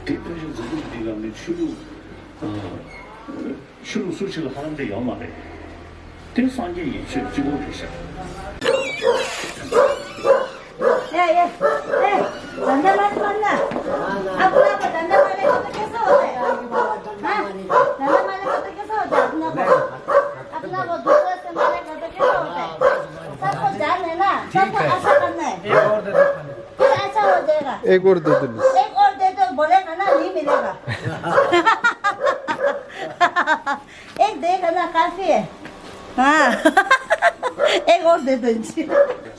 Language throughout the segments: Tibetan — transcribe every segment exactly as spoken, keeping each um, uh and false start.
དེ་དཔེ་ཆ་མཛེས་སྡུག་འདི་ག་ནི་ཆོས་ལུགས། ཨ། ཆོས་ལུགས་སུ་ཕྱི་ལ་ཧ་ལམ་དེ་ཡོད་མ་རེད། དེ་སངས་རྒྱས་ཡིན་ཆོས་གཅིག་པོ་རེད་ཤག་ཡ་ཡ། ཨེ། ད་ལྟ་མ་ཐོན་ན། ཨ་ཁུ་ལགས་པ་ད་ལྟ་མ་ལས་ཁོ་ཐག་སྐྱེ་སོ་བ་དེ། ཧ། ད་ལྟ་མ་ལས་ཁོ་ཐག་སྐྱེ་སོ་བ་དེ་ཨ་ཁུ་ལགས་པ། ཨ་ཁུ་ལགས་པ་སྡུག་པོ་སེམས་མ་ལས་ཁོ་ཐག་སྐྱེ་སོ་བ་དེ། ས་ཁོ་ཇ་ནས་ན་ས་ཁོ་ཨ་ས་ཁ་ནས། एक और दे दो खाने। एक और दे दो। एक और दे दो, बोले खाना नहीं मिलेगा। एक देगा ना काफी है। हाँ। एक और दे दो जी।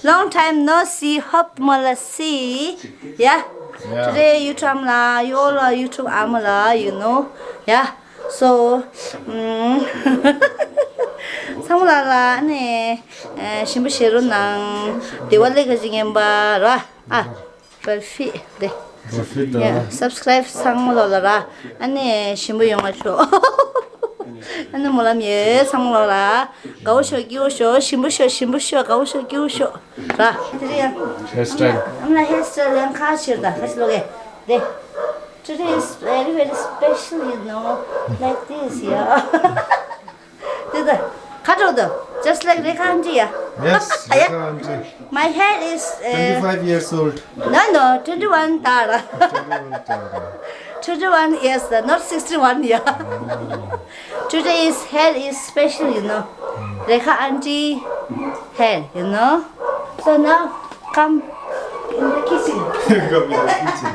Long time no see, hope मलाई see। Yeah। Yeah। Today you come la, you all are you come am la, you know। Yeah। So, mm, ཚང་མ་ལ་ལ་ནས་ཞིམ་པོ་བྱེད་རོགས་གནང་། བདེ་བ་ལེགས་ཀ་ཅིག་ཡིན་པ་ར། ཨ། བར་ཕི་དེ། བར་ཕི་དང་། ཡ། སབ་སི་ཀ་རའིབ་ཚང་མ་ལོ་ལ་ར། ཨ་ནི་ཞིམ་པོ་ཡོང་བ་ཤོག་ཨ་ནི་སྨོན་ལམ་ཡོད་ཚང་མ་ལོ་ལ། དགའ་བོ་ཤོག་སྐྱིད་བོ་ཤོག་ཞིམ་པོ་ཤོག་ཞིམ་པོ་ཤོག་དགའ་བོ་ཤོག་སྐྱིད་བོ་ཤོག་ར། དེ་རེད་ཡ། ཧེར་སི་ཊའིལ། ཨ་མ་ལ་ཧེར་སི་ཊའིལ་ཡང་ཁ་ཕྱིར་དང་ཁ་ཕྱིར་ལོག་གེ། དེ། Today is very, very special, you know, like this, yeah. དེ་དེ། ཁ་དྲོ་དོ། Just like Rekha aunty, yeah. Yes, yeah. Rekha aunty. My hair is, uh, twenty-five years old. No, no, twenty-one ད་ར། twenty-one ད་ར། twenty-one years, uh, not sixty-one, yeah. Oh. Today's hair is special, you know. Rekha aunty hair, you know. So now, come in the kitchen. Come in the kitchen.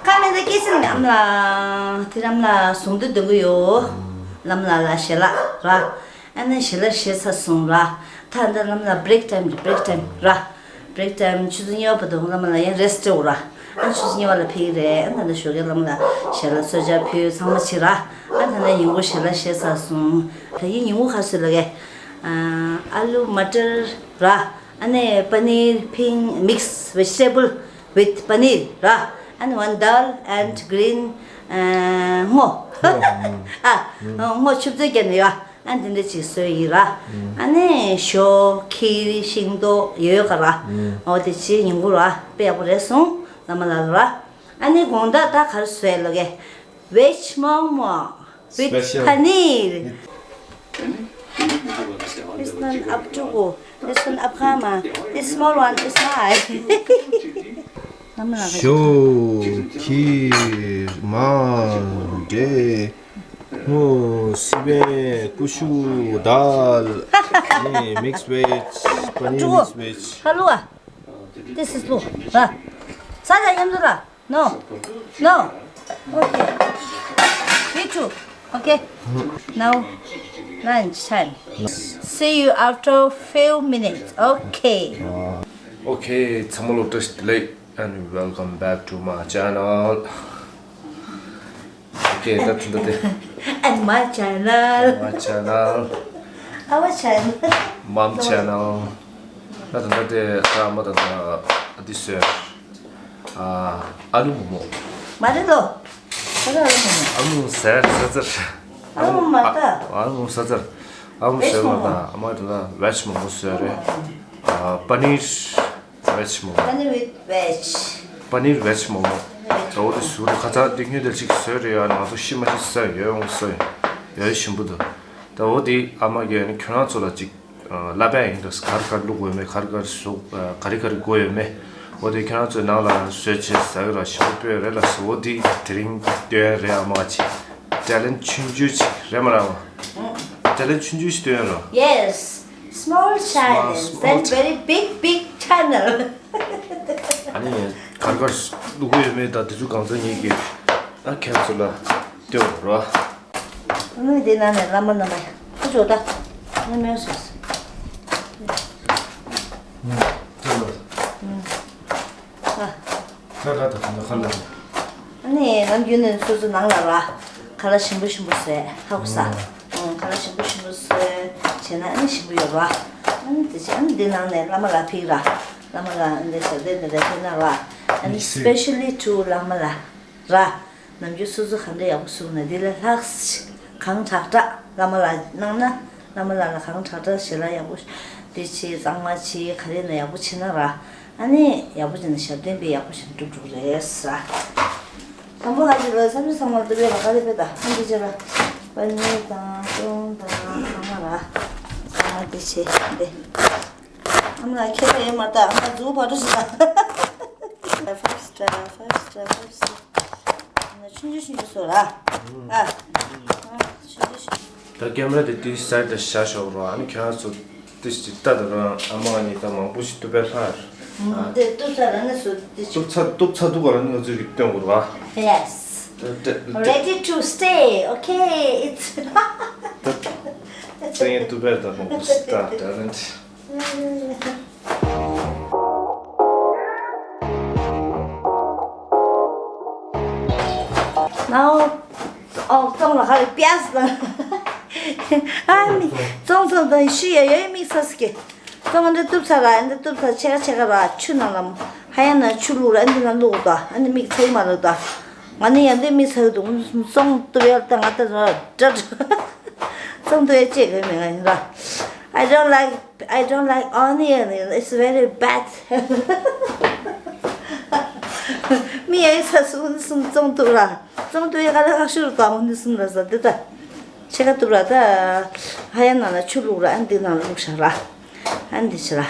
Come in the kitchen. ཨ་མ་ལགས། དེ་རིང་ཨ་མ་ལགས་ཟུང་དུ་འདོན་གི་ཡོད། ཨ་མ་ལགས་ལ་ཞལ་ལག་ར། ཨ་ནི་ཞལ་ལག་བཞེས་ཚར་སོང་ར། ད་ལྟ་ཨ་མ་ལགས་བྷི་རེག་ཊའིམ་རེད། བྷི་རེག་ཊའིམ་ར། བྷི་རེག་ཊའིམ་ཆུ་ཚོད་གཉིས་པ་བར་དུ་ཨ་མ་ལགས་ཡང་རེ་སི་ཊི་རེད་འོ་ར། ཨ་ཆུ་ཚོད་གཉིས་པ་ལ་ཕེབས་ཀྱི་རེད། ཨ་ད་ལྟ་ཞོགས་ཀས་ཨ་མ་ལགས་ཞལ་ལག་གསོལ་ཇ་ཕུལ་ཚང་མ་བྱས་ར། ཨ་ད་ལྟ་ཉིན་གུང་ཞལ་ལག་བཞེས་ཚར་སོང་། ད་ཡིན་ཉིན་གུང་ག་རེ་བཟོས་ལབ་ཀྱི། ཨ་ཨ་ལུ་མ་ཊར་ར། ཨ་ནི་པ་ནིར་pink mix vegetable with paneer ར། ཨ་ནི་one dal and green ཨ་སྔོ། སྔོ། ཨ་སྔོ་ཆུ་བཙོས་བརྒྱབ་ནས་ཡོད། ཨ་འདི་འདྲ་ཅིག་བཟོས་ཡིན་ར། ཨ་ནི་ཞོ་ཁྱི་རི་ཤིང་ཏོག་ཡོད་ག་ར། འོ་དེ་ཅིག་ཉིན་གུང་ར་དཔེ་ཡག་པོ་རེད་སོང་། བླ་མ་ལགས་ར། ཨ་ནི་དགོང་དག་ད་ག་རེ་བཟོས་ལབ་ཀྱི། Veg momo with paneer. This one up to go. This one up kama. This small one is mine. ཞོ་ཁྱི་མ་འདྲེ་སྔོ་སི་པན་ཀུ་ཤུ་དཱལ། ནི་mix veg, paneer mix veg. Hello. This is Lu. Sa da yam da. No. No. Okay. Me too. Okay. Now lunch time. See you after few minutes. Okay. Okay, ཚང་མ་ལ་བཀྲ་ཤིས་བདེ་ལེགས། And welcome back to my channel. Okay, ད་ད་ད་དེ། And my channel. My channel. Our channel. Mom channel. ད་ད་ད་དེ་ད་མ་ད་ད་འདི་བཟོས། ཨ་ཨ་ལུ་མོག་མོག་མ་རེད་ལོ། ད་ལྟ་ཨ་ལུ་མོག་མོག་ཨ་ལུ་མོག་ཟ་ཟ་ཟ། ཨ་ལུ་མོག་མ་ད། ཨ་ལུ་མོག་ཟ་ཟ། ཨ་ལུ་མོག་ཟ་མ་ད། ཨ་མ་ད་ད་བེཇ་མོག་མོག་ཟ་རེད། ཨ་པ་ནིར་བེཇ་མོག་མོག Paneer with veg. པ་ནིར་བེཇ་མོག་མོག་ད་འོ་དེ་ཟུར་དུ་ཁ་ཚ་འདི་སྔོན་དེ་གཅིག་ཟོས་རེད། ཡ་ང་ཚོ་ཤི་མ་ཤི་ཟ་ཡོད་འོང་ཟ་ཡོད་ཞིམ་པོ་འདུག་ད་འོ་དེ་ཨ་མ་གིས་ནི་ཁྱོད་རང་ཚོ་ལ་གཅིག་ལབ་པ་ཡིན། ད་ག་རེ་ག་རེ་བླུགས་དགོས་མེད། ག་རེ་ག་རེ་བཟོ་ག་རེ་ག་རེ་དགོས་ཡོད་མེད། འོ་དེ་ཁྱོད་རང་ཚོའི་ནང་ལ་བཟོས་བྱས་ཟ་གི་ར་ཞིམ་པོ་དཔེ་རེད་ལ་ཟེར། འོ་དེ་དེ་རིང་སྟོན་རེད། ཨ་མ་གཅིག་ཊེ་ལེན་ཊི་ཆུང་ཆུང་ཅིག་རེད་མ་རེད་ཨ་མ། ཊེ་ལེན་ཊི་ཆུང་ཆུང་ཞིག་སྟོན་རོགས། Yes, small challenge, small then very big, big channel. ཨ་ནི་གར་གར་བླུག་གི་ཡོད་མེད་ད་དེ་ཚོ་གང་ཚང་ངེད་ཀྱིས་ཨ་ཁྱེད་ཚོ་ལ་སྟོན་རོགས། ཨ་ནི་དེ་ནང་ནས་བླ་མ་རྣམ་པ་ཁོ་ཚོ་ད་ཨ་ནི་མེད་སོང་། ཨ། ད་ད་ད་ད་ཁ་ལ། ཨ་ནི་ནམ་རྒྱུན་ནས་སོ་སོ་ནང་ལ་ར་ཁ་ལག་ཞིམ་པོ་ཞིམ་པོ་བཟོས་ཧ་གོ་ས། ཨང་། ཁ་ལག་ཞིམ་པོ་ཞིམ་པོ་བཟོས་བྱས་ན་ཨ་ནི་ཞིམ་པོ་ཡོད་ར། ཨ་ནི་དེ་བྱས་ཨ་ནི་འདི་ནང་ནས་བླ་མ་ལ་ཕིག་ར། བླ་མ་ལ་ཨ་ནི་ཞབས་བརྟན་དེ་འདྲ་ཕེབས་ན་ར། ཨ་ནི་specially to བླ་མ་ལ་ར། ནམ་རྒྱུན་སོ་སོ་ག་འདྲ་ཡག་པོ་བཟོས་ན་འདི་ལས་ལྷག་གང་དྲག་དྲག་བླ་མ་ལ་གནང་ན། བླ་མ་ལ་ལ་གང་དྲག་དྲག་ཞལ་ལག་ཡག་པོ་འདི་བྱེད་གཙང་མ་བྱེད་ག་རེ་ན་ཡག་པོ་བྱེད་ན་ར། ཨ་ནི་ཡག་པོ་བྱས་ན་ཞབས་བརྟན་པས་ཡག་པོ་བྱས་ན་འགྲུབ་འགྲོ་རེད་ས། དང་པོ། ཁ་ཅིག་ལ་བསམ་ཚུལ་ཚང་མ་ལ་ལྟོས་པས་ལ་ག་རེ་བས་ད་ཨ་འདི་བྱས་ལ་པ་ནི་དང་ཀྲུང་དང་ཚང་མ་ལ་ཨ་འདི་བྱས་འདི་ཨ་མ་ལ་ཁྱེད་ལ་ཡོད་མ་ད་ཨ་མ་ལ་མཛུབ་བ་འགྲོ་ཞིག་ད། Five star, five star, five star. ཆུང་ཆུང་ཆུང་ཆུང་བཟོ་ལ། ཨ། ཆུང་ཆུང་ཆུང་ཆུང་། ད་ཀེམ་ར་དེ་དེའི་སའེ་ཌི་ལ་བཞག་ཞོག་རོགས། ཨ་ནི་ཁྱེད་རང་ཚོ་དེ་ཞིག་ལྟ་དང་རང་ཨ་མ་ང་གཉིས་ད་མང་པོ་ཞིག་ཏུ་པའི་ལྷག་རེད། དེ་ཏུ་ཚ་ར་ནི་སུ་དེ་ཏུ་ཚ་ཏུ་ཚ་དུ་ག་ར་ནི་ང་ཚོས་ཀྱི་སྟོན་དགོས་ར། Yes. Ready to stay. Okay. It's. ད་ད་ཡིན་ཏུ་པའི་ད་མང་པོ་ཞིག་ལྟ་ད་རན། Now, ཨོ་ཙོང་ལ་ཧ་ལས་པིའ་ཟ་ཨ་མི་ཙོང་ཙོང་དང་ཤི་ཡ་ཡ་མིག་ཚ་སི་ཀེ། ཙོང་འདི་གཏུབ་ཚར་ར་འདི་གཏུབ་ཚར་ཆེ་ག་ཆེ་ག་ར་ཆུ་ནང་ལ་ཧ་ཡ་ན་ཆུ་བླུགས་ར་འདི་ན་བླུགས་ད་ཨ་ནི་མིག་ཚ་ཡི་མ་བླུགས་ད། ང་ནི་ཡང་འདི་མིག་ཚ་ཡི་འདུག་ཙོང་གཏུབ་ཡ་ད་ང་ད་ར་འདྲ་འདྲ། ཙོང་གཏུབ་ཡ་ཅེས་ག་མི་ང་ཡིན་ར། I don't like, I don't like onion. It's very bad. མི་ཡ་ཡི་ཚ་སུ་འདི་སུ་ཙོང་གཏུབ་ར། ཙོང་གཏུབ་ཡ་ག་ལ་ཁ་ཤུ་རུ་ད་འདི་སུ་ར་ཟ་འདི་ད། ཆེ་ག་གཏུབ་ར་ད། ཧ་ཡ་ནང་ལ་ཆུ་བླུགས་ར་ཨ་འདི་ནང་ལ་བླུགས་བཞག་ར། ཨ་འདི་བྱེད་ར།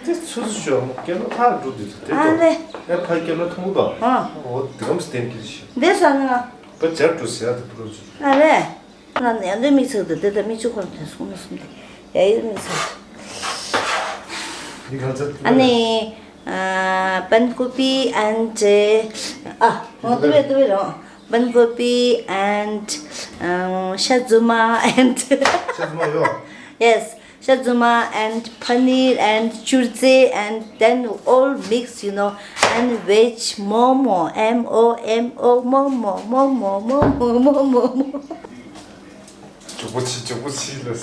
དེ་ཚོ་ཚོ་ཞོ་སྐྱེ་ལོ་ཐག་འགྲོ་དུས་དེ་ཨ་ལེ། ཨེ་ཕ་སྐྱེ་ལོ་ཐུང་ངུ་དང་། ཨ། འོ་དེ་གམ་སྟེང་གི་ཞིག་འདི་ས་ནི་ང་། པ་ཇར་འགྲོ་ཟེར་ཡ་དེ་པུ་རོ་ཅིག་ཨ་ལེ། ང་ནི་ཡང་འདི་མིག་ཚགས་དེ་དེ་ད་མིག་ཆུ་ཁོར་དེ་སོང་ནི་སོང་དེ་ཡ་ཡི་མིག་ཚགས། འདི་གང་ཚ་ཨ་ནི། ပན་ཀོ་པི་and ཨ། འོ་དེ་བས་དེ་བས་རང་། ပན་ཀོ་པི་and ཤ་ཛུ་མ་and ཤ་ཛུ་མ་ཡོད། Yes. Shajuma and paneer and churche and then all mix, you know, and veg momo, M O M O, momo, momo, momo, momo, momo. ཇོ་པོ་ཆི་ཇོ་པོ་ཆི་ལ།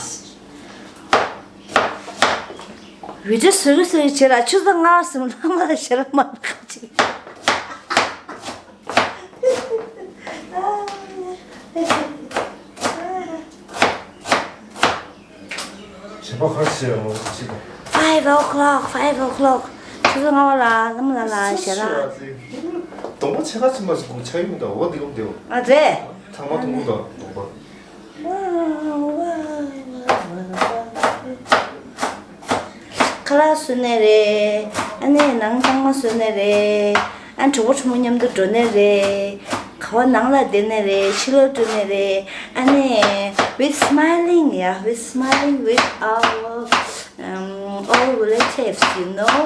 བི་ཌིའོ་བཟོ་གི་བཟོ་གི་བྱེད་ར་ཆུ་ཚོད་ལྔ་ཟིན་ལྷག་མ་ལ་ཞེ་ར་མ་ཁ་ཅིག་བྱེད་པ་ཁ་ཤས་མོ་ཅི་དང་། Five o'clock, five o'clock. ཆུ་ཚོད་ལྔ་པ་ལ་ལམ་ལ་ལ་ཞེ་ལ། སྡོང་པོ་ཆེ་ཁ་ཆེ་མ་ཟིག་གུང་ཆ་ཡི་མི་འདུག་འོ་འདི་གམ་འདེའོ། ཨ་རེད། ཚང་མ་སྡོང་པོ་དང་སྡོང་པ། ཁ་ལག་བཟོ་ནི་རེད། ཨ་ནི་ནང་གཙང་མ་བཟོ་ནི་རེད། ཨ་གྲོགས་པོ་གྲོགས་མོ་མཉམ་དུ་འགྲོ་ནི་རེད། ག་བ་ནང་ལ་བསྡད་ནི་རེད། ཕྱི་ལོགས་འགྲོ་ནི་རེད། ཨ་ནི་with smiling, yeah, with smiling with our, um, all relatives, you know,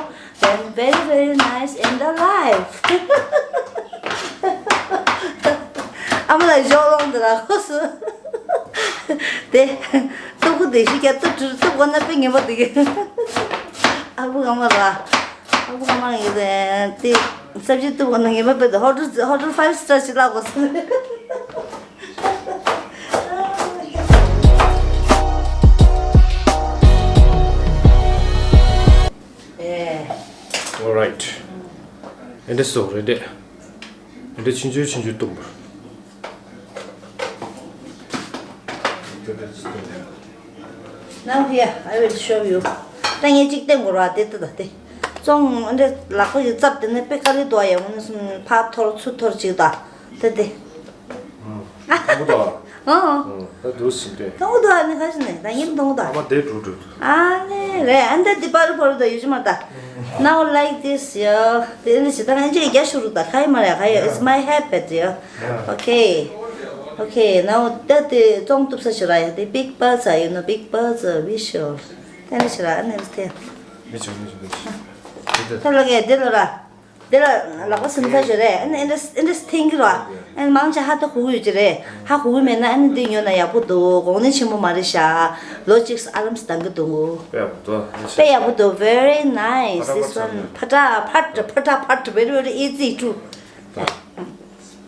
then very, very nice in the life. ཨ་མ་ལ་ཞོག་ལོང་འདི་ར་ཁོ་སུ། དེ། སྟུག་པོ་དེ་ཞིག་ཀྱང་སྟུག་སྟུག་པོ་ན་དཔེ་ངན་པ་དེ་གི་ཨ་བུ་ཨ་མ་ར། ཨ་བུ་ཨ་མ་ཡི་དེ་དེ་ས་བཞི་སྟུག་པོ་ན་ངན་པ་དཔེ་དེ་ཧོ་ཊེལ་ཧོ་ཊེལ་ཕའིབ་སི་ཊར་ཞིག་ལ་གོ་སོང་། All right. ཨེ་འདྲ་སོ་རེད་དེ། ཨེ་འདྲ་ཆུང་ཆུང་ཆུང་ཆུང་གཏུབ་པ། Now here, I will show you. ད་ངས་གཅིག་བསྟན་དགོས་ར་དེ་ལྟ་ད་དེ། བཙོང་འདྲ་ལག་པ་ཡི་རྩབ་དེ་ནས་དཔེ་དཀའ་ལས་འདུག་ཡ་ངོ་ནས་སུམ་ཕར་འཐོར་ཚུར་འཐོར་ཅིག་ད་དེ་དེ། ཨང་། ཐང་པོ་དང་། ཨང་། ཨང་། ད་འདུག་ཟིན་པས། ཐང་པོ་དང་ནི་ཁ་ཤི་ནས་ད་ཡིན་ཐང་པོ་དང་། ཨ་མ་དེ་འགྲོ་འགྲོ་འགྲོ། ཨ་ནི་རེད། ཨ་འདྲ་འདི་པ་རུ་པ་རུ་ད་ཡོད་ཅི་མ་ད། Now like this, yeah. དེ་ནི་ཞེ་ད་ང་ཅིག་རྒྱ་ཤུ་རུ་ད་ཁ་ཡི་མ་རེད་ཁ་ཡི། It's my habit, yeah. Okay. Okay, now ད་དེ་བཙོང་གཏུབ་ས་ཞུ་ར་ཡ་དེ་big bazaar, you know, big bazaar, we sure. དེ་ནི་ཞུ་ར་ཨ་ནི་དེ། མི་ཆོག་མི་ཆོག་མི་ཆོག་ད་ལོ་གེ་དེ་ལོ་ར། དེ་ལ་ལག་པ་སིམ་ས་ཞུ་རེད། ཨ་ནི་ཨེ་འདྲ་ཨེ་འདྲ་ཐེང་གི་ར། ཨ་ནི་མང་ཆེ་ཧ་ད་གོ་གི་ཡོད་ཀྱི་རེད། ཧ་གོ་གི་མེད་ན་ཨ་ནི་འདི་ཉོ་ན་ཡག་པོ་འདུག་གོང་ནི་ཆེན་པོ་མ་རེད་ཤག་ལོ་གཅིག་ཨ་ལམ་སི་འདང་གི་འདུག་དཔེ་ཡག་པོ་འདུག་དཔེ་ཡག་པོ་འདུག Very nice. This one. ཕ་ཏྲ་ཕ་ཏྲ་ཕ་ཏྲ་ཕ་ཏྲ། Very, very easy too. ད།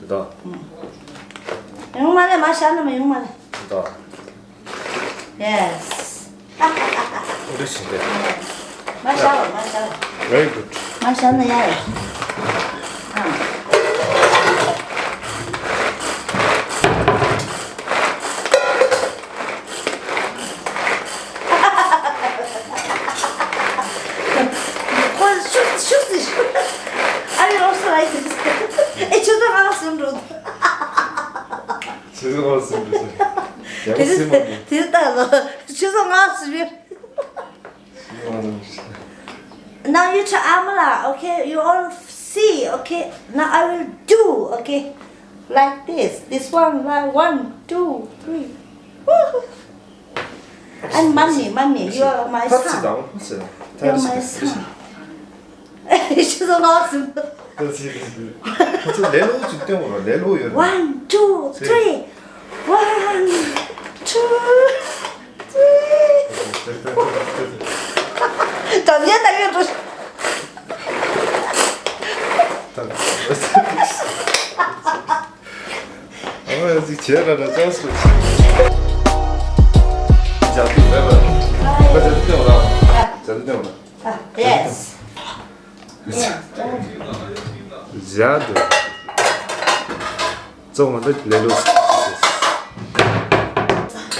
ད། ཡོང་མ་རེད། མ་ཤར་ན་མ་ཡོང་མ་རེད། ད། Yes. འདི་ཞིག་རེད། མ་ཤར་བ་མ་ཤར་བ། Very good. མ་ཤར་ན་ཡག་རེད། ཨ། ཁོ་ཤུགས་ཤུགས་ཤུགས། ཨ་རེ་རོགས་སུ་ལ་ཡིན། ཨེ་ཆུ་ཚོད་ལྔ་ཟིན་འགྲོ། དེ་ཚོ་ང་སུ་རེད། དེ་ཚོ་ལྟ་ལ་ཆུ་ཚོད་ལྔ་ཟིན་རེད། Now you try, Amala, okay? You all see, okay? Now I will do, okay? Like this. This one, like one, two, three. Woo! And mommy, mommy, you are my son. You are my son. ཆུ་ཚོད་ལྔ་ཟིན། ཁོ་ཚོ་ལས་སླ་པོ་ཅིག་སྟོན་དགོས་ར། ལས་སླ་པོ་ཡོད་རེད། One, two, three. One, two, three. དམ་བཅའ་ལྟ་གི་འགྲོ། ཨ་མ་ཡང་ཅིག་བྱས་ར་ར་ཅང་སུ། ཇ་དུ་མེད་པ། ཁ་ཇ་དུ་སྟོན་ར། ཇ་དུ་སྟོན་ར། Yes. ཇ་དུ། བཙོང་བ་འདི་ལས་ལོ།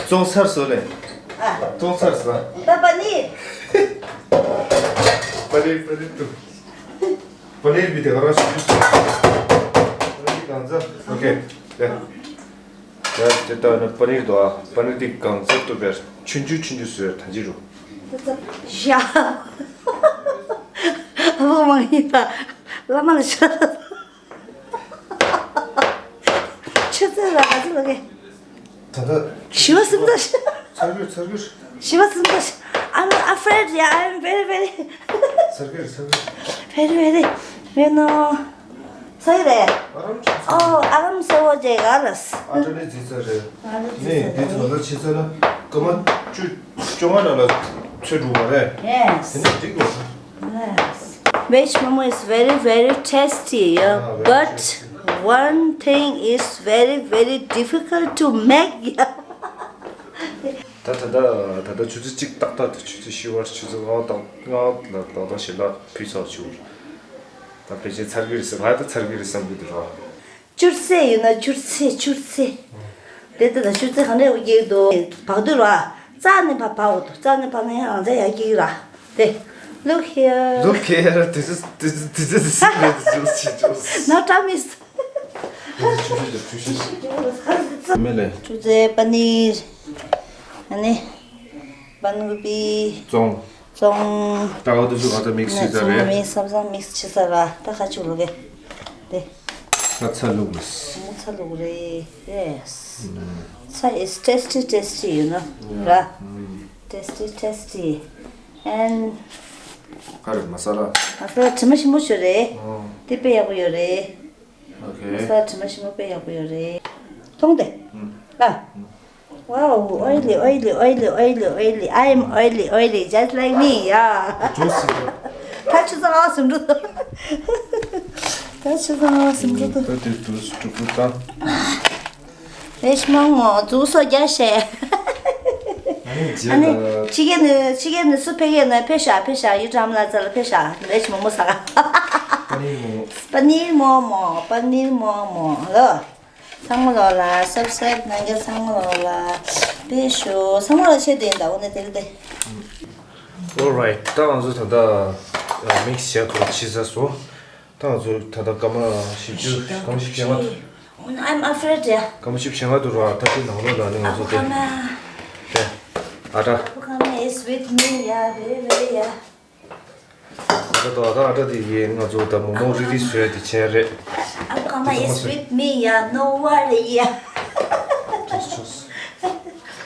བཙོང་ཚར་སོང་ལེ། བཙོང་ཚར་སོང་། ད་པ་ནི། པ་ནི་པ་ནི་ཏུ། པ་ནི་བི་དེ་ག་རང་ཞིག་ཞུ། པ་ནི་གང་ཚ། ཨོ་ཁེ། ལེ། ཡ་དེ་ལྟ་ན་པ་ནི་དོ་ཨ། པ་ནི་དེ་གང་ཚ་ཏུ་བེར། ཆུན་ཆུ་ཆུན་ཆུ་སོས་ཐ་ཇི་རུ། ཡ། ཨ་བོ་མང་ཡིན་ད། བླ་མ་ལ་ཤོད། ཆུ་ཚོད་ལ་ག་ཚོད་ལོག་གི། ད་ལྟ་བཞི་པ་སུམ་ཚོད། ཚར་གི་ཚར་གི། བཞི་པ་སུམ་ཚོད། I'm afraid, yeah, I'm very, very, ཚར་གི་ཚར་གི། Very, very, you know. ཚར་གི་རེད། ཨ་རམ་ཆུ་ཚོད། Oh, ཨ་རམ་སེ་བོ་ཇེ་ག་ལ། ཨ་ཏྲ་ནི་ཇི་ཚར་རེད། ཨ་རམ་ཇི་ནི་ཚར་འདི་རེད། ཚོ་ལ་ཆེ་ཚར་ན་སྐར་མ་བཅུ་བཅོ་ལྔ་ནང་ལ་ཚོད་འགྲོ་བ་རེད། Yes. དེ་ནི་འགྲིག་གོ། Yes. Veg momo is very, very tasty, yeah, ah, very but tasty. One thing is very, very difficult to make, yeah. ད་ད་ད་ད་ད་ཆུ་ཚོད་གཅིག་ཏག་ཏག་ཏུ་ཆུ་ཚོད་བཞི་པར་ཆུ་ཚོད་ལྔ་ཏག་ལྔ་ལ་ཏག་ཏག་ཞིག་ལ་ཕུལ་ཚར་བྱུང་། ད་ཕལ་ཆེར་ཚར་གི་རེད་བསམ། ང་ད་ཚར་གི་རེད་བསམ་གི་འདུག་རོ། བཅུར་ཚེ་ཡོད་ན་བཅུར་ཚེ་བཅུར་ཚེ། དེ་ལྟ་ན་བཅུར་ཚེ་གང་འདྲ་བོ་སྐྱེས་འདུག་བག་སྡུར་བ། རྩ་ནས་ཕ་བག་འོ་འདུག་རྩ་ནས་ཕ་ན་ཡང་རང་ཅག་ཡར་སྐྱེས་ར། དེ། Look here. Look here. This is, this is, this is, this is, this is, this is. Not a miss. མེ་ལེ། བཅུར་ཚེ་པ་ནིར། ཨ་ནི། བན་གོ་བི། བཙོང་། བཙོང་། ད་ག་དུ་ཚུ་ག་ད་མིག་སི་བྱས་ཚར་རེད། བཙོང་མིག་སི་བཙོང་མིག་སི་བྱས་ཚར་ར། ད་ཁ་ཆུ་ལོ་གེ། དེ། ད་ཚ་ལུག་རེད། ཚ་ལུག་རེད། Yes. ཚ་is tasty, tasty, you know. ར། Tasty, tasty. And ག་རེ་མ་ས་ལ། མ་ས་ལ་དྲི་མ་ཞིམ་པོ་ཞིག་རེད། དེ་དཔེ་ཡག་པོ་ཡོད་རེད། ཨོ་ཁེ། ས་དྲི་མ་ཞིམ་པོ་དཔེ་ཡག་པོ་ཡོད་རེད། མཐོང་དེ། ཨ། Wow, oily, oily, oily, oily, oily. I am oily, oily, just like me, yeah. Juicy. ད་ཆུ་ཚོད་ལྔ་ཟིན་འགྲོ། ད་ཆུ་ཚོད་ལྔ་ཟིན་འགྲོ། ད་དེ་དུས་སུ་དྲུག་པོ་ད། Veg momo, ཛུ་སོ་རྒྱ་ཤེ། ཨ་ནི་ཕྱི་རྒྱལ་ནས་ཕྱི་རྒྱལ་ནས་སུ་ཕེབས་ཡོད་ན་ཕེབས་ཤག་ཕེབས་ཤག་ཡུ་ཀྲམ་ལ་ཙ་ལ་ཕེབས་ཤག Veg momo ཟ། པ་ནིར་མོ་མོ། པ་ནིར་མོ་མོ། པ་ནིར་མོ་མོ་ལོ། ཚང་མ་ལོ་ལ་སབ་སབ་ནང་གི་ཚང་མ་ལོ་ལ་པེ་ཤོ་ཚང་མ་ལ་ཆེ་དེ་ད་འོ་ནི་དེ་རེད་དེ། Alright, ད་ང་ཚོ་ད་ལྟ་མིག་སི་བྱས་ཐོག་ཕྱི་ས་སོ། ད་ང་ཚོ་ད་ལྟ་སྐར་མ་བཞི་བཅུ་སྐར་མ་བཞི་བཅུ་ཞེ་ལྔ་འདུག Oh, no, I'm afraid, yeah. སྐར་མ་བཞི་བཅུ་ཞེ་ལྔ་འདུག་ར། ད་དེ་ནང་ལོགས་ལ་ནི་ང་ཚོ་དེ། དེ། ཨ་ད། Abukama is with me, yeah, very, very, yeah. ཨ་ད་ད་ཨ་ད་དེ་ཡིན། ང་ཚོ་ད་མོ་མོ་རི་རི་བཟོས་དེ་བྱས་རེད། Abukama is with me, yeah, no worry, yeah.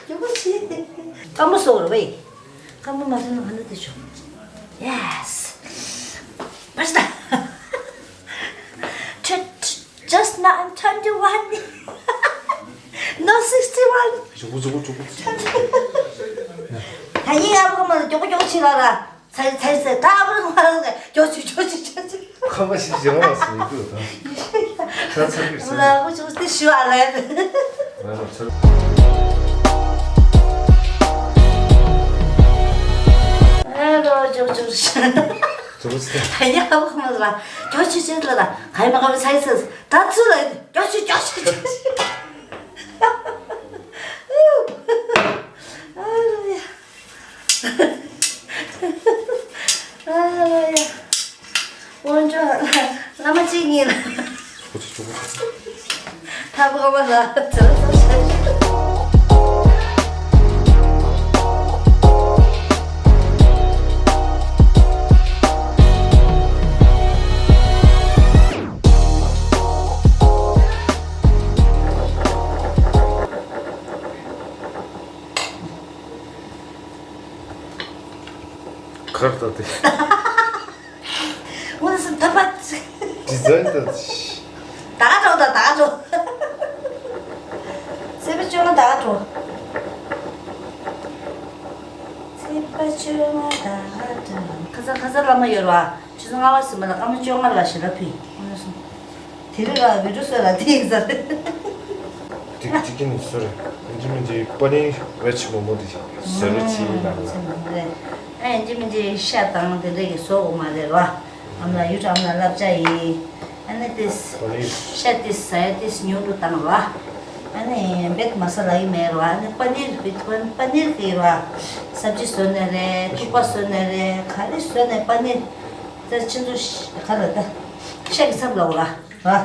ཡག་པོ་བྱས། སྐར་མ་སོགས་རེད་བས། སྐར་མ་མ་སོང་ན་ཧ་ན་དེ་ཆོག Yes. Basta. Tw- tw- Just now I'm twenty-one. No, sixty-one. ཇོ་བོ་ཇོ་བོ་ཇོ་བོ། ད་ཡིན་ཨ་བུ་མ་ལ་མགྱོགས་པོ་མགྱོགས་པོ་བྱེད་ལ་ར། ཚ་ཚ་ཚ་ད་ཨ་བུ་མ་ལ་མགྱོགས་བྱེད་མགྱོགས་བྱེད་མགྱོགས་བྱེད། ཁ་མ་ཞིག་ཞེ་བ་ལ་སོང་ཡིན་དུས་ད། ད་ཚར་གི་ལ་ཨ་བུ་ཇོ་བོ་དེ་ཞུ་ཨ་ལ། ང་ལ་ཚར། ཨ་རོ་ཇོ་བོ་ཇོ་བོ། ཇོ་བོ་ཚེ། ད་ཡིན་ཨ་བུ་མ་ལ་མགྱོགས་བྱེད་བྱེད་ལ་ར། ག་ཡིན་མ་ག་བུ་ཚ་ཚ་ད་ཚུར་ལ་མགྱོགས་བྱེད་མགྱོགས་བྱེད་མགྱོགས་བྱེད། ཨ་རོ་ཡ། ཨ་ལ་ཡ། དཀོན་མཆོག་བླ་མ་གཅིག་ཉིད་ལ། ཐབ་ཀ་བ་ལ་ཚོ་ཚོ་ཤ་ གར་ལྟ་སྟེ། འོ་ན་སུ་ཐོབ་པ། ཌི་ཛའིན་ལྟ་སྟེ། ད་འགྲོ་ད་ད་འགྲོ། ཚེས་པ་བཅོ་ལྔ་ད་འགྲོ། ཚེས་པ་བཅོ་ལྔ་ད་འགྲོ། ཁ་སང་ཁ་སང་བླ་མ་ཡོད་ར། ཆུ་ཚོད་ལྔ་པ་ཟིན་པ་ལ་སྐར་མ་བཅོ་ལྔ་ལ་ཞལ་ལག་ཕུལ། འོ་ན་སུ། དེ་རིང་ལ་བི་ཌིའོ་བཟོས་ལ་དེ་ཡིན་ཟེར། ཏིག་ཏིག་གི་ནི་སོ་རེད། ཡིན་གཅིག་མིན་གཅིག་པ་ནི་བེ་ཇི་མོ་མོ་དེ་ཞིག་ཟེར་བའི་ཚིག་ཡིན་ན་རེད། ཨ་ཡིན་གཅིག་མིན་གཅིག་ཤ་དང་དེ་འདྲ་གི་བཟོ་དགོས་མ་རེད་ར། ཨ་མ་ལ་ཡུ་ཊུབ་ཨ་མ་ལ་བསླབ་བྱ་ཡིན། ཨ་ནི་ཏིས་པ་ནི་ཤ་ཏིས་ཟ་ཡ་ཏིས་ཉུང་དུ་བཏང་ར། ཨ་ནི་བེད་མ་ས་ལ་ཡི་མེད་ར། ཨ་ནི་པ་ནིར་བི་ཐུ་པ་ནིར་གི་ར། སབ་ཇི་བཟོ་ནས་རེད། ཐུག་པ་བཟོ་ནས་རེད། ག་རེ་བཟོ་ནས་པ་ནིར། ད་ཁྱེད་ཚོ་ག་ལ་ད་ཤ་གི་ཚབ་ལ་འོ་ར། ར།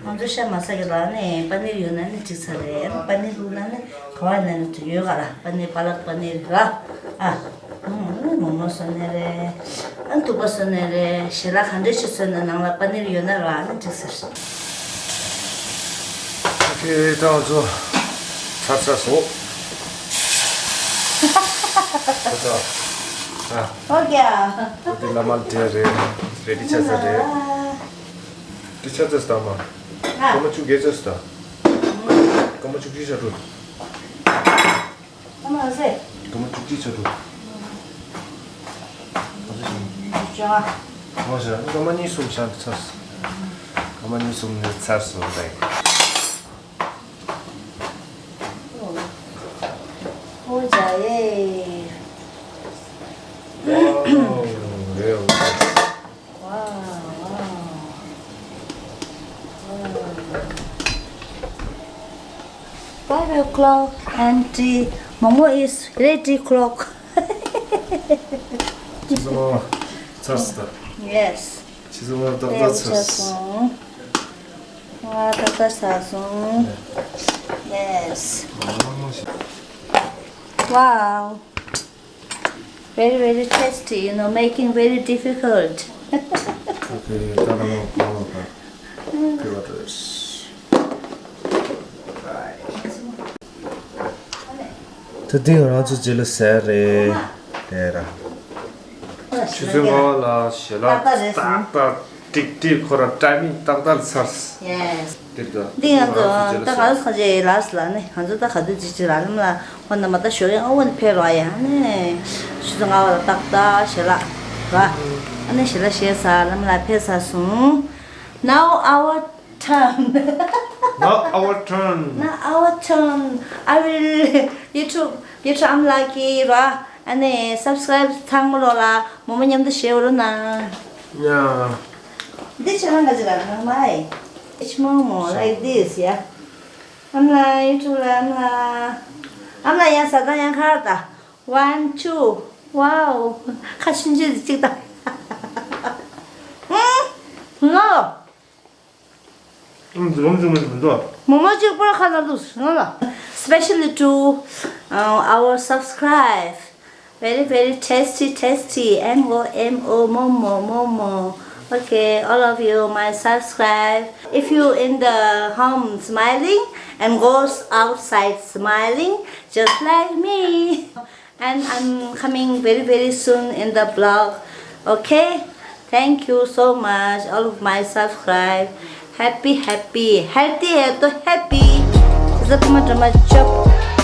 ང་ཚོ་ཤ་མ་ཟ་གི་ལ་ནི་པ་ནིར་ཡོད་ན་ནི་འགྲིག་ས་རེད། ཨ་ནི་པ་ནིར་བླུགས་ན་ནི་ག་བ་ནས་ནི་ཡོད་ག་ར། པ་ནིར་པ་ལག་པ་ནིར་ར། ཨ། ཨ་ནི་མོག་མོག་བཟོ་ནས་རེད། ཨ་ནི་ཐུག་པ་བཟོ་ནས་རེད། ཞལ་ལག་ག་འདྲ་ཞིག་བཟོས་ན་ནང་ལ་པ་ནིར་ཡོད་ན་ར་ཨ་ནི་འགྲིག་ས་རེད། ཨོ་ཁེ། ད་ང་ཚོ་ཚར་ཚར་སོང་། ད་ད། ཨ། ཨོ་ཀེ། ཨ་དེ་ལ་མ་དེ་རེད། རེ་ཌི་ཆགས་ཚར་རེད། དེ་ཆ་ཚ་སྟ་མ། ཨ། སྐར་མ་བཅུ་བརྒྱད་ཚ་སྟ། སྐར་མ་བཅུ་གཅིག་ཆ་འགྲོ། ཨ་མ་ཟེ། སྐར་མ་བཅུ་གཅིག་ཆ་འགྲོ། ཅོ། ཨོ་ཟེ། སྐར་མ་གཉིས་གསུམ་ཆ་ཚ། སྐར་མ་གཉིས་གསུམ་ནས་ཚར་སོང་རེད། ཨོ་ཇ་ཡེ། ཨོ་རེད། ཨོ། Wow, wow. Wow. Five o'clock and the momo is ready clock. ཆུ་ཚོད་ལྔ་པ་ཚར་སོང་། Yes. ཆུ་ཚོད་ལྔ་པ་ཏག་ཏག་ཚར་སོང་། ལྔ་པ་ཏག་ཏག་ཚར་སོང་། Yes. Wow. Very, very tasty, you know, making very difficult. Okay, ད་ལ་མོ་ཕོ་བ་པ་ཕི་བ་ཏོས། ད་དེ་ང་རང་ཚོ་རྗེས་ལ་ཟས་རེད། དེ་ར། ཆུ་ཚོད་ལྔ་པ་ལ་ཞལ་ལག་ཏག་ཏག་རེད་སོང་། ཏག་ཏག་ཏིག་ཏིག་ཁོ་ར་ཊའི་མིང་ཏག་ཏག་ཚར། Yes. འདི་ང་ཚོ་ད་ང་ཚོ་ཁ་ཆེ་ལགས་ལ་ནི་ང་ཚོ་ད་ག་དུས་ཅིག་ཅིག་ལ་ལམ་ལ་ཧོ་ན་མ་ད་ཞོགས་ཡང་ཨ་ཝན་ཕེ་རོ་ཡ་ནི་ཆུ་ཚོད་ལྔ་པ་ལ་ཏག་ཏག་ཞལ་ལག་ར། ཨ་ནི་ཞལ་ལག་བཞེས་ས་ལམ་ལ་ཕེབས་ཚར་སོང་། Now our turn. Not our turn. Not our turn. I will YouTube, YouTube ཨ་མ་ལགས་ཀྱིས་ར། ཨ་ནི་སབ་སི་ཀ་རའིབ་ཚང་མ་ལོ་ལ་མོ་མོ་མཉམ་དུ་བཞེས་རོགས་གནང་། ཡ། འདི་ཆ་ལ་ང་ཅི་ལ་ང་མ་ཨེ། It's momo like this, yeah. ཨ་མ་ལགས་ཡུ་ཊུབ་ལ་ཨ་མ་ལགས། ཨ་མ་ལགས་ཡང་ཟ་དང་ཡང་ཁ་ད། One, two. Wow. ཁ་ཆུང་ཆུང་ཅིག་ད། ཧུམ། ལོ། ཨུམ། འཛུམ་འཛུམ་མི་འདུག་མོ་མོ་གཅིག་པོ་ཁ་ལ་འདུག་ང་ལ། Especially to, uh, our subscribe. Very, very tasty, tasty. M O M O, momo, momo. Okay, all of you, my subscribe. If you in the home smiling and goes outside smiling, just like me. And I'm coming very, very soon in the vlog. Okay? Thank you so much, all of my subscribe. Happy, happy, healthy, healthy, happy. Zap ma drama chop.